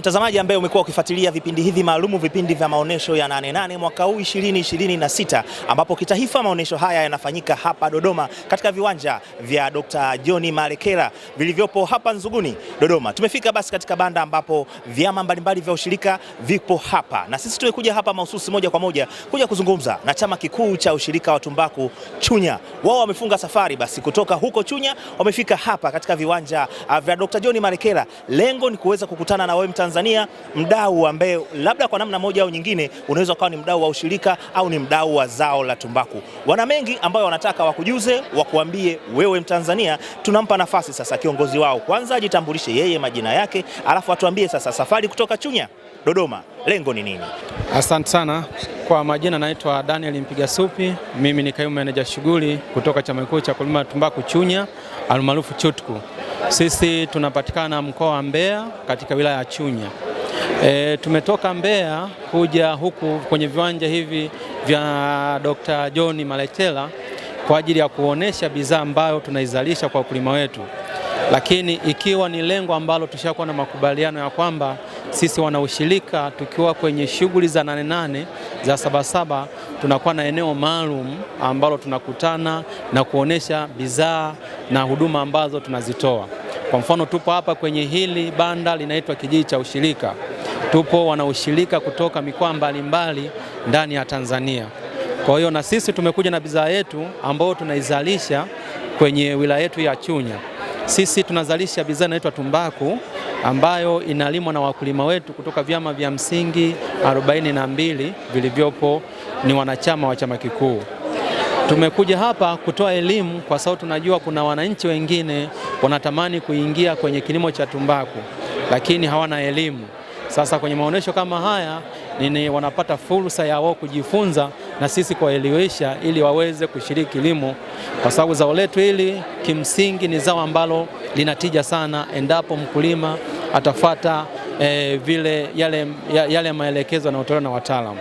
Mtazamaji ambaye umekuwa ukifuatilia vipindi hivi maalumu, vipindi vya maonesho ya Nane Nane mwaka huu 2026, ambapo kitaifa maonesho haya yanafanyika hapa Dodoma katika viwanja vya Dr. John Malekela vilivyopo hapa Nzuguni Dodoma. Tumefika basi katika banda ambapo vyama mbalimbali vya ushirika vipo hapa, na sisi tumekuja hapa mahususi moja kwa moja kuja kuzungumza na chama kikuu cha ushirika wa tumbaku Chunya. Wao wamefunga safari basi kutoka huko Chunya wamefika hapa katika viwanja vya Dr. John Malekela. Lengo ni kuweza kukutana na wewe Mtanzania mdau ambaye labda kwa namna moja au nyingine unaweza ukawa ni mdau wa ushirika au ni mdau wa zao la tumbaku. Wana mengi ambayo wanataka wakujuze, wakuambie wewe Mtanzania. Tunampa nafasi sasa kiongozi wao kwanza ajitambulishe yeye majina yake, alafu atuambie sasa safari kutoka Chunya Dodoma lengo ni nini? Asante sana kwa majina, naitwa Daniel Mpigasupi. Mimi ni kaimu meneja shughuli kutoka chama kikuu cha kulima tumbaku Chunya almaarufu CHUTCU. Sisi tunapatikana mkoa wa Mbeya katika wilaya ya Chunya. Tumetoka Mbeya kuja huku kwenye viwanja hivi vya Dr. John Maletela kwa ajili ya kuonesha bidhaa ambayo tunaizalisha kwa wakulima wetu, lakini ikiwa ni lengo ambalo tushakuwa na makubaliano ya kwamba sisi wanaushirika tukiwa kwenye shughuli za Nane Nane za Sabasaba tunakuwa na eneo maalum ambalo tunakutana na kuonesha bidhaa na huduma ambazo tunazitoa. Kwa mfano, tupo hapa kwenye hili banda linaitwa kijiji cha ushirika. Tupo wanaushirika kutoka mikoa mbalimbali ndani ya Tanzania. Kwa hiyo na sisi tumekuja na bidhaa yetu ambayo tunaizalisha kwenye wilaya yetu ya Chunya. Sisi tunazalisha bidhaa inaitwa tumbaku ambayo inalimwa na wakulima wetu kutoka vyama vya msingi 42 vilivyopo ni wanachama wa chama kikuu. Tumekuja hapa kutoa elimu kwa sababu tunajua kuna wananchi wengine wanatamani kuingia kwenye kilimo cha tumbaku lakini hawana elimu. Sasa kwenye maonesho kama haya nini, wanapata fursa ya wao kujifunza na sisi kuwaelewesha ili waweze kushiriki kilimo, kwa sababu zao letu hili kimsingi ni zao ambalo linatija sana endapo mkulima atafata vile yale maelekezo yanayotolewa na wataalamu.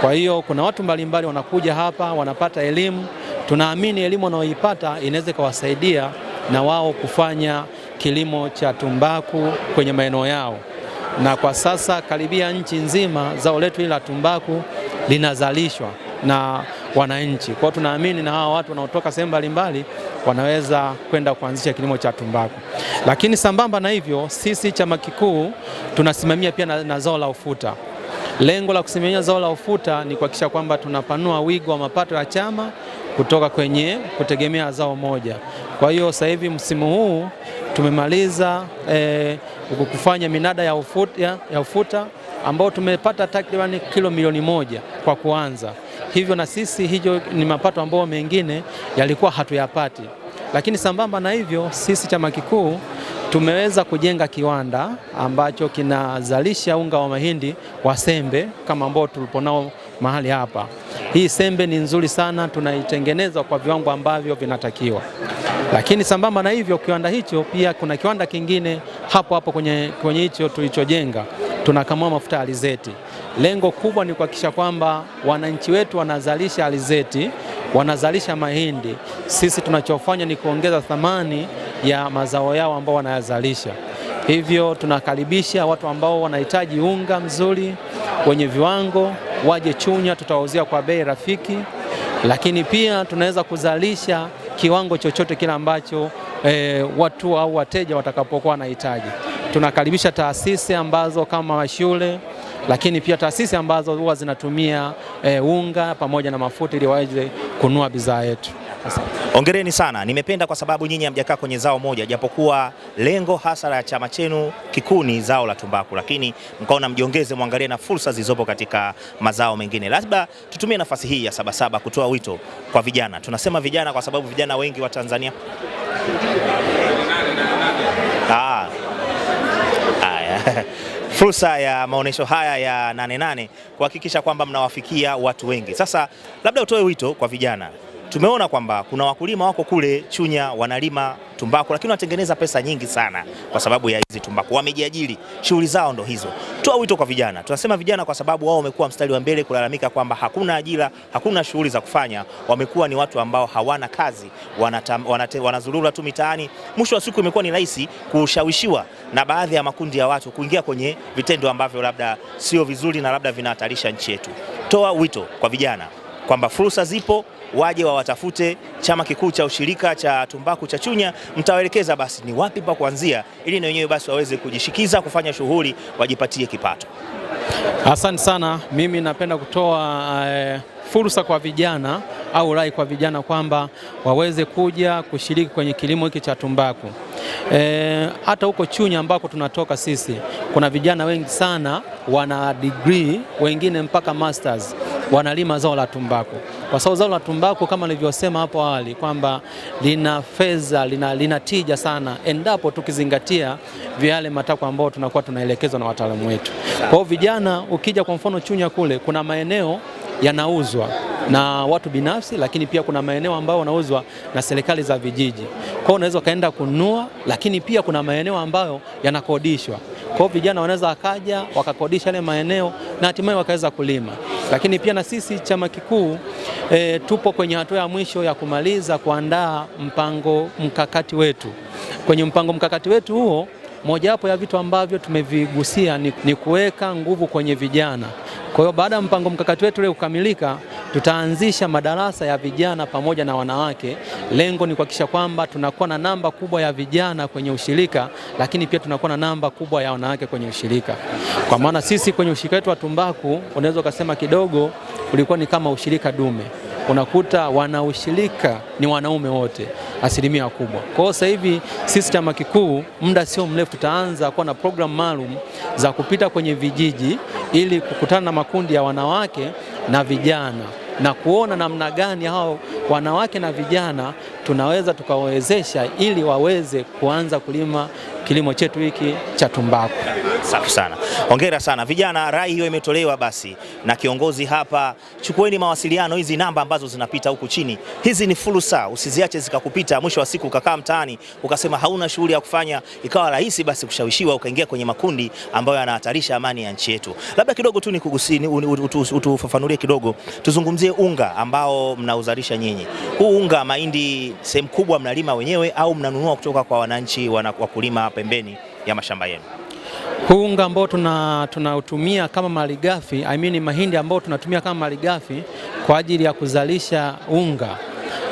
Kwa hiyo kuna watu mbalimbali wanakuja hapa wanapata elimu. Tunaamini elimu wanayoipata inaweza ikawasaidia na wao kufanya kilimo cha tumbaku kwenye maeneo yao, na kwa sasa karibia nchi nzima zao letu hili la tumbaku linazalishwa na wananchi. Kwa hiyo tunaamini na hawa watu wanaotoka sehemu mbalimbali wanaweza kwenda kuanzisha kilimo cha tumbaku. Lakini sambamba na hivyo, sisi chama kikuu tunasimamia pia na zao la ufuta. Lengo la kusimamia zao la ufuta ni kuhakikisha kwamba tunapanua wigo wa mapato ya chama kutoka kwenye kutegemea zao moja. Kwa hiyo sasa hivi msimu huu tumemaliza kufanya minada ya ufuta ambao tumepata takriban kilo 1 milioni kwa kuanza. Hivyo na sisi hiyo ni mapato ambayo mengine yalikuwa hatuyapati. Lakini sambamba na hivyo, sisi chama kikuu tumeweza kujenga kiwanda ambacho kinazalisha unga wa mahindi wa sembe kama ambao tuliponao mahali hapa. Hii sembe ni nzuri sana, tunaitengeneza kwa viwango ambavyo vinatakiwa. Lakini sambamba na hivyo, kiwanda hicho pia kuna kiwanda kingine hapo hapo kwenye hicho tulichojenga tunakamua mafuta ya alizeti. Lengo kubwa ni kuhakikisha kwamba wananchi wetu wanazalisha alizeti, wanazalisha mahindi. Sisi tunachofanya ni kuongeza thamani ya mazao yao ambao wanayazalisha. Hivyo tunakaribisha watu ambao wanahitaji unga mzuri wenye viwango waje Chunya, tutawauzia kwa bei rafiki, lakini pia tunaweza kuzalisha kiwango chochote kile ambacho watu au wateja watakapokuwa wanahitaji. Tunakaribisha taasisi ambazo kama shule, lakini pia taasisi ambazo huwa zinatumia unga pamoja na mafuta ili waweze kununua bidhaa yetu. Hongereni sana, nimependa kwa sababu nyinyi hamjakaa kwenye zao moja, japokuwa lengo hasa la chama chenu kikuu ni zao la tumbaku, lakini mkaona mjiongeze, mwangalie na fursa zilizopo katika mazao mengine. Labda tutumie nafasi hii ya Sabasaba kutoa wito kwa vijana. Tunasema vijana kwa sababu vijana wengi wa Tanzania haya fursa ya maonesho haya ya Nane Nane kuhakikisha kwamba mnawafikia watu wengi. Sasa labda utoe wito kwa vijana. Tumeona kwamba kuna wakulima wako kule Chunya wanalima tumbaku lakini wanatengeneza pesa nyingi sana kwa sababu ya hizi tumbaku, wamejiajiri, shughuli zao ndo hizo. Toa wito kwa vijana. Tunasema vijana kwa sababu wao wamekuwa mstari wa mbele kulalamika kwamba hakuna ajira, hakuna shughuli za kufanya. Wamekuwa ni watu ambao hawana kazi, wanazurura tu mitaani. Mwisho wa siku imekuwa ni rahisi kushawishiwa na baadhi ya makundi ya watu kuingia kwenye vitendo ambavyo labda sio vizuri na labda vinahatarisha nchi yetu. Toa wito kwa vijana kwamba fursa zipo, waje wawatafute chama kikuu cha ushirika cha tumbaku cha Chunya, mtawaelekeza basi ni wapi pa kuanzia ili na wenyewe basi waweze kujishikiza kufanya shughuli wajipatie kipato. Asante sana. Mimi napenda kutoa fursa kwa vijana au rai kwa vijana kwamba waweze kuja kushiriki kwenye kilimo hiki cha tumbaku. Hata huko Chunya ambako tunatoka sisi kuna vijana wengi sana wana degree, wengine mpaka masters, wanalima zao la tumbaku. Kwa sababu zao la tumbaku kama nilivyosema hapo awali kwamba lina fedha, lina tija sana endapo tukizingatia yale matakwa ambayo tunakuwa tunaelekezwa na wataalamu wetu. Kwa hiyo vijana, ukija kwa mfano Chunya kule kuna maeneo yanauzwa na watu binafsi, lakini pia kuna maeneo ambayo yanauzwa na serikali za vijiji. Kwa hiyo unaweza kaenda kununua, lakini pia kuna maeneo ambayo yanakodishwa. Kwa hiyo vijana wanaweza wakaja wakakodisha yale maeneo na hatimaye wakaweza kulima. Lakini pia na sisi chama kikuu tupo kwenye hatua ya mwisho ya kumaliza kuandaa mpango mkakati wetu. Kwenye mpango mkakati wetu huo, mojawapo ya vitu ambavyo tumevigusia ni kuweka nguvu kwenye vijana. Kwa hiyo baada ya mpango mkakati wetu ule kukamilika, tutaanzisha madarasa ya vijana pamoja na wanawake. Lengo ni kuhakikisha kwamba tunakuwa na namba kubwa ya vijana kwenye ushirika, lakini pia tunakuwa na namba kubwa ya wanawake kwenye ushirika. Kwa maana sisi kwenye ushirika wetu wa tumbaku unaweza ukasema kidogo ulikuwa ni kama ushirika dume. Unakuta wanaushirika ni wanaume wote asilimia kubwa. Kwa hiyo sasa hivi sisi chama kikuu muda sio mrefu tutaanza kuwa na program maalum za kupita kwenye vijiji ili kukutana na makundi ya wanawake na vijana na kuona namna gani hao wanawake na vijana tunaweza tukawawezesha ili waweze kuanza kulima kilimo chetu hiki cha tumbaku. Safi sana. Hongera sana vijana, rai hiyo imetolewa basi na kiongozi hapa. Chukueni mawasiliano, hizi namba ambazo zinapita huku chini, hizi ni fursa, usiziache zikakupita. Mwisho wa siku ukakaa mtaani ukasema hauna shughuli ya kufanya, ikawa rahisi basi kushawishiwa ukaingia kwenye makundi ambayo yanahatarisha amani ya nchi yetu. Labda kidogo tu nikugusie, utufafanulie kidogo, tuzungumzie unga ambao mnauzalisha nyinyi. Huu unga mahindi sehemu kubwa mnalima wenyewe au mnanunua kutoka kwa wananchi wakulima pembeni ya mashamba yenu? Huu unga ambao tunautumia kama malighafi, I mean mahindi ambao tunatumia kama malighafi kwa ajili ya kuzalisha unga.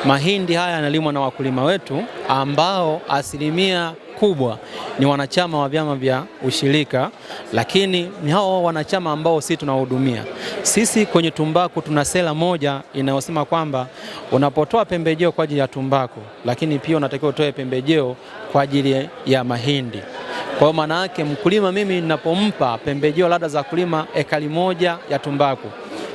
Mahindi haya yanalimwa na wakulima wetu ambao asilimia kubwa ni wanachama wa vyama vya ushirika, lakini ni hao wanachama ambao sisi tunawahudumia. Sisi kwenye tumbaku tuna sera moja inayosema kwamba unapotoa pembejeo kwa ajili ya tumbaku, lakini pia unatakiwa utoe pembejeo kwa ajili ya mahindi. Kwa maana yake mkulima, mimi ninapompa pembejeo labda za kulima ekari moja ya tumbaku,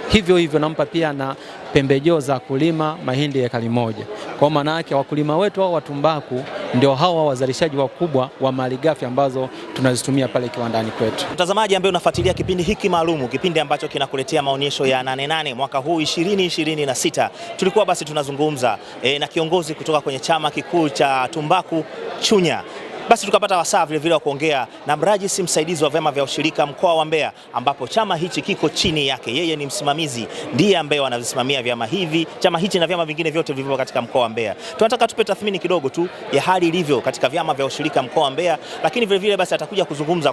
hivyo hivyo nampa pia na pembejeo za kulima mahindi ekari moja. Kwa maana yake wakulima wetu hao wa tumbaku ndio hawa wazalishaji wakubwa wa malighafi ambazo tunazitumia pale kiwandani kwetu. Mtazamaji ambaye unafuatilia kipindi hiki maalumu, kipindi ambacho kinakuletea maonyesho ya Nane Nane mwaka huu 2026, tulikuwa basi tunazungumza na kiongozi kutoka kwenye chama kikuu cha tumbaku Chunya. Basi tukapata wasaa vile vile wa kuongea na mrajisi msaidizi wa vyama vya ushirika mkoa wa Mbeya, ambapo chama hichi kiko chini yake. Yeye ni msimamizi, ndiye ambaye wanavisimamia vyama hivi, chama hichi na vyama vingine vyote vilivyo katika mkoa wa Mbeya. Tunataka tupe tathmini kidogo tu ya hali ilivyo katika vyama vya ushirika mkoa wa Mbeya, lakini vile vile basi atakuja kuzungumza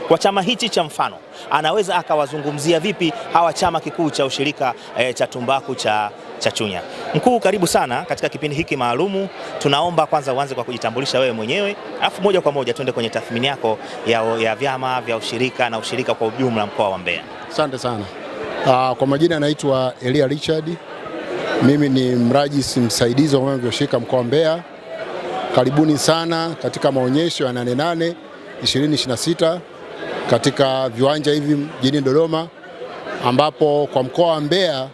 kwa chama hichi cha mfano, anaweza akawazungumzia vipi hawa chama kikuu cha ushirika cha tumbaku cha Chunya. Mkuu, karibu sana katika kipindi hiki maalumu. Tunaomba kwanza uanze kwa kujitambulisha wewe mwenyewe, alafu moja kwa moja tuende kwenye tathmini yako ya vyama vya ushirika na ushirika kwa ujumla mkoa wa Mbeya. Asante sana. Kwa majina naitwa Elia Richard. Mimi ni mrajisi msaidizi wa vyama vya ushirika mkoa wa Mbeya. Karibuni sana katika maonyesho ya Nane Nane 2026 katika viwanja hivi mjini Dodoma, ambapo kwa mkoa wa Mbeya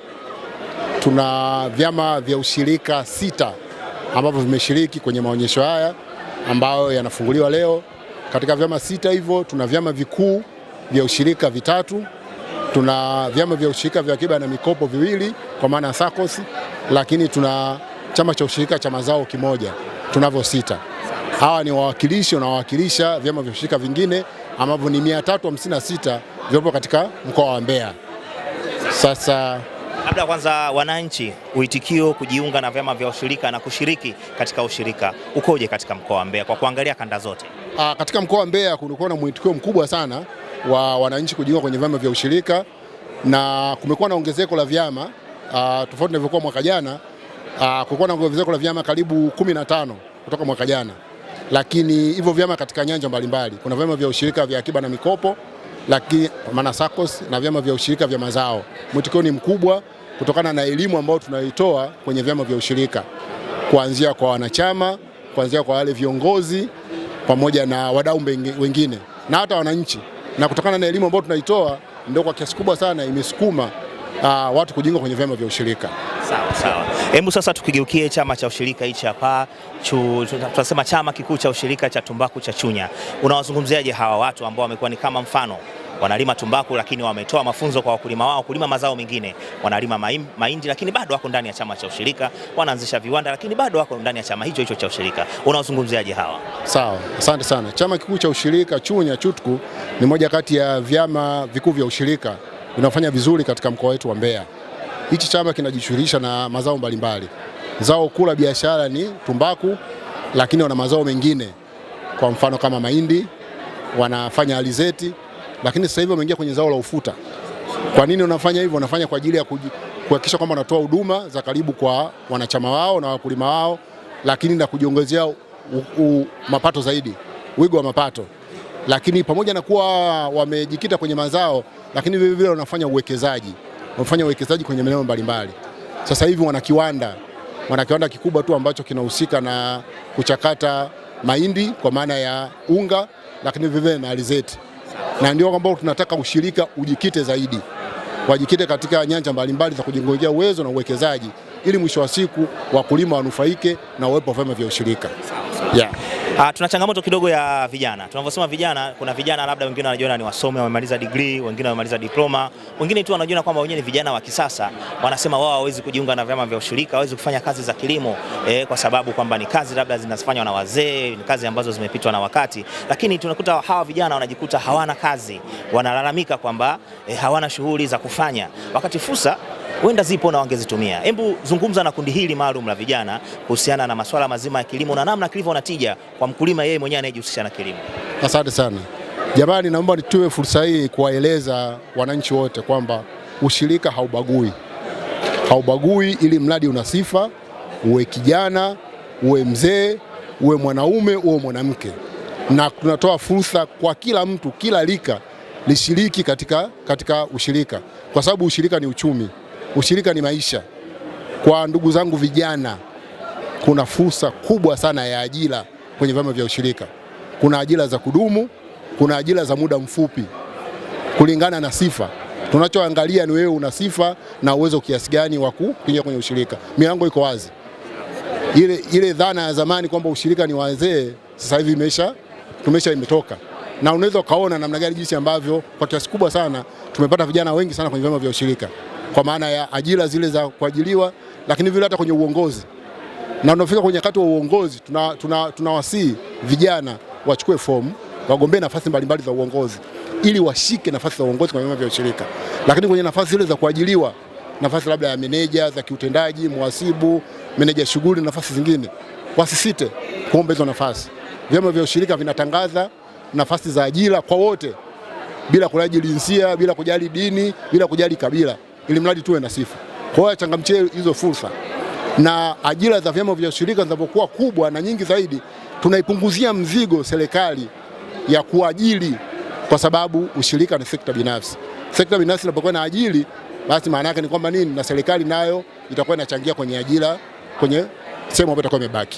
tuna vyama vya ushirika 6 ambavyo vimeshiriki kwenye maonyesho haya ambayo yanafunguliwa leo. Katika vyama 6 hivyo tuna vyama vikuu vya ushirika 3, tuna vyama vya ushirika vya akiba na mikopo 2 kwa maana SACCOS, lakini tuna chama cha ushirika cha mazao kimoja. Tunavyo 6. Hawa ni wawakilishi wanaowakilisha vyama vya ushirika vingine ambavyo ni 356 vilivyopo katika mkoa wa Mbeya. Sasa labda kwanza, wananchi uitikio kujiunga na vyama vya ushirika na kushiriki katika ushirika ukoje katika mkoa wa Mbeya kwa kuangalia kanda zote? Katika mkoa wa Mbeya kulikuwa na mwitikio mkubwa sana wa wananchi kujiunga kwenye vyama vya ushirika na kumekuwa na ongezeko la vyama tofauti na ilivyokuwa mwaka jana. Kulikuwa na ongezeko la vyama karibu 15 kutoka mwaka jana, lakini hivyo vyama katika nyanja mbalimbali. Kuna vyama vya ushirika vya akiba na mikopo, lakini maana SACCOS, na vyama vya ushirika vya mazao. Mwitikio ni mkubwa kutokana na elimu ambayo tunaitoa kwenye vyama vya ushirika, kuanzia kwa wanachama, kuanzia kwa wale viongozi pamoja na wadau wengine na hata wananchi. Na kutokana na elimu ambayo tunaitoa ndio kwa kiasi kubwa sana imesukuma watu kujiunga kwenye vyama vya ushirika. Sawa sawa. Hebu sasa tukigeukie chama cha ushirika hichi hapa, tunasema chama kikuu cha ushirika cha tumbaku cha Chunya. Unawazungumziaje hawa watu ambao wamekuwa ni kama mfano, wanalima tumbaku lakini wametoa mafunzo kwa wakulima wao kulima mazao mengine, wanalima mahindi lakini bado wako ndani ya chama cha ushirika, wanaanzisha viwanda lakini bado wako ndani ya chama hicho hicho cha ushirika. Unawazungumziaje hawa? Sawa, asante sana. Chama kikuu cha ushirika Chunya CHUTCU ni moja kati ya vyama vikuu vya ushirika vinafanya vizuri katika mkoa wetu wa Mbeya. Hichi chama kinajishughulisha na mazao mbalimbali. Zao kuu la biashara ni tumbaku, lakini wana mazao mengine, kwa mfano kama mahindi, wanafanya alizeti, lakini sasa hivi wameingia kwenye zao la ufuta. Kwa nini wanafanya hivyo? Wanafanya kwa ajili ya kuhakikisha kwamba wanatoa huduma za karibu kwa wanachama wao na wakulima wao, lakini na kujiongezea mapato zaidi, wigo wa mapato. Lakini pamoja na kuwa wamejikita kwenye mazao, lakini vile vile wanafanya uwekezaji. Wanafanya uwekezaji kwenye maeneo mbalimbali. Sasa hivi wana kiwanda kikubwa tu ambacho kinahusika na kuchakata mahindi kwa maana ya unga, lakini vile vile na alizeti. Na ndio ambao tunataka ushirika ujikite zaidi, wajikite katika nyanja mbalimbali za kujengea uwezo na uwekezaji, ili mwisho wa siku wakulima wanufaike na uwepo wa vyama vya ushirika. Yeah. Tuna changamoto kidogo ya vijana. Tunavyosema vijana, kuna vijana labda wengine wanajiona ni wasomi, wamemaliza degree, wengine wamemaliza diploma, wengine tu wanajiona kwamba wenyewe ni vijana wa kisasa, wanasema wao hawawezi kujiunga na vyama vya ushirika, hawawezi kufanya kazi za kilimo kwa sababu kwamba ni kazi labda zinafanywa na wazee, ni kazi ambazo zimepitwa na wakati. Lakini tunakuta hawa vijana wanajikuta hawana kazi, wanalalamika kwamba hawana shughuli za kufanya, wakati fursa huenda zipo na wangezitumia. Hebu zungumza na kundi hili maalum la vijana kuhusiana na masuala mazima ya kilimo na namna kilivyo na tija kwa mkulima yeye mwenyewe anayejihusisha na kilimo. Asante sana. Jamani, naomba nitoe fursa hii kuwaeleza wananchi wote kwamba ushirika haubagui. Haubagui, ili mradi una sifa, uwe kijana, uwe mzee, uwe mwanaume, uwe mwanamke. Na tunatoa fursa kwa kila mtu, kila lika lishiriki katika ushirika, kwa sababu ushirika ni uchumi. Ushirika ni maisha. Kwa ndugu zangu vijana, kuna fursa kubwa sana ya ajira kwenye vyama vya ushirika. Kuna ajira za kudumu, kuna ajira za muda mfupi kulingana na sifa. Tunachoangalia ni wewe una sifa na uwezo kiasi gani wa kuingia kwenye ushirika. Milango iko wazi. Ile dhana ya zamani kwamba ushirika ni wazee sasa hivi imetoka. Na unaweza ukaona namna gani jinsi ambavyo kwa kiasi kubwa sana tumepata vijana wengi sana kwenye vyama vya ushirika, kwa maana ya ajira zile za kuajiliwa, lakini vile hata kwenye uongozi. Na unafika kwenye wakati wa uongozi, tunawasihi vijana wachukue fomu, wagombee nafasi mbalimbali za uongozi ili washike nafasi za uongozi kwenye vyama vya ushirika. Lakini kwenye nafasi zile za kuajiliwa, nafasi labda ya meneja za kiutendaji, muhasibu, meneja shughuli, nafasi zingine, wasisite kuomba hizo nafasi. Vyama vya ushirika vinatangaza nafasi za ajira kwa wote, bila kujali jinsia, bila kujali dini, bila kujali kabila, ili mradi tuwe na sifa. Kwa hiyo changamchie hizo fursa. Na ajira za vyama vya ushirika zinapokuwa kubwa na nyingi zaidi, tunaipunguzia mzigo serikali ya kuajiri, kwa sababu ushirika ni sekta binafsi. Sekta binafsi inapokuwa na ajiri, basi maana yake ni kwamba nini? Na serikali nayo itakuwa inachangia kwenye ajira, kwenye sehemu ambayo itakuwa imebaki.